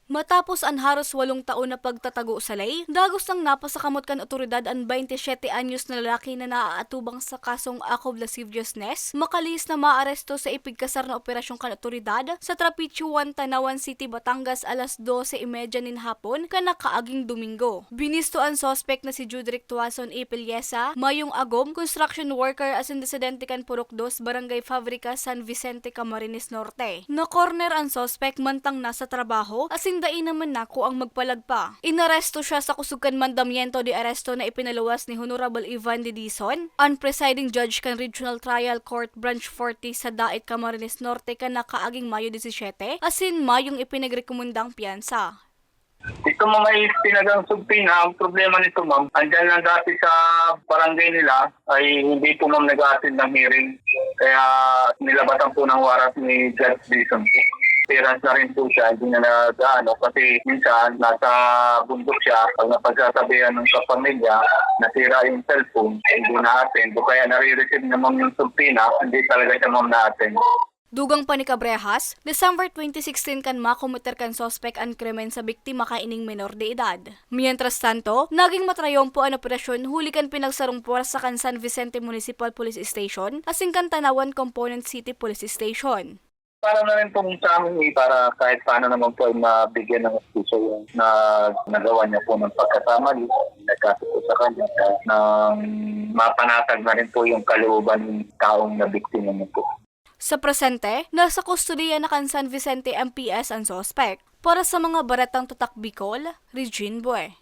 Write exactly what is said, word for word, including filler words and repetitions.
Matapos an haros walong taon na pagtatago sa lay, dagos nang napasakamot kan otoridad an baynte siyete anyos na lalaki na naaatubang sa kasong akob lasciviousness, makalihis na maaresto sa ipigkasar na operasyon kan otoridad sa Trapiche one, Tanauan City, Batangas, alas dose y media nin hapon kan nakaaging Domingo. Binisto an suspek na si Judrick Tuason Ipiliesa, mayong agom, construction worker asin residente kan Purok dos, Barangay Fabrica, San Vicente, Camarines Norte. Na-corner an suspek mantang nasa trabaho, asin dai naman nakuang magpalagpa. Inaresto siya sa kusog kan mandamiento de aresto na ipinaluwas ni Honorable Ivan Didison, an presiding judge kan Regional Trial Court Branch forty sa Dait, Camarines Norte, kan nakaaging Mayo disisiyete, asin mayong ipinagrekomendang piyansa. Ito mga itinagang subpoena, ang problema nito, ma'am, andyan lang dati sa barangay nila, ay hindi po, ma'am, nag-a-attend ng hearing. Kaya nilabatan po ng warrant ni Judge Dison po. Appearance na rin po siya, hindi na nag-ano, kasi minsan nasa bundok siya, pag napagsasabihan ng kapamilya, nasira yung cellphone, hindi na-attend, o kaya nare-receive na, ma'am, yung subpoena, hindi talaga siya, ma'am, na-attend. Dugang pa ni Cabrejas, December twenty sixteen kan makomiter kan suspek an krimen sa biktima kaining menor de edad. Mientras tanto, naging matrayompo an operasyon huli kan pinagsarong puwersa kan San Vicente Municipal Police Station asin kan Tanauan Component City Police Station. Para na rin pong sa amin, eh, para kahit paano naman po ay mabigyan ng hustisya yung na nagawa niya po ng pagkakamali, nagkaso po sa kanya, nang mapanatag na rin po yung kalooban ng taong nabiktima niya po. Sa presente, nasa kustodiya na kan San Vicente M P S an suspek. Para sa mga baretang Tatak Bicol, Regine Bue.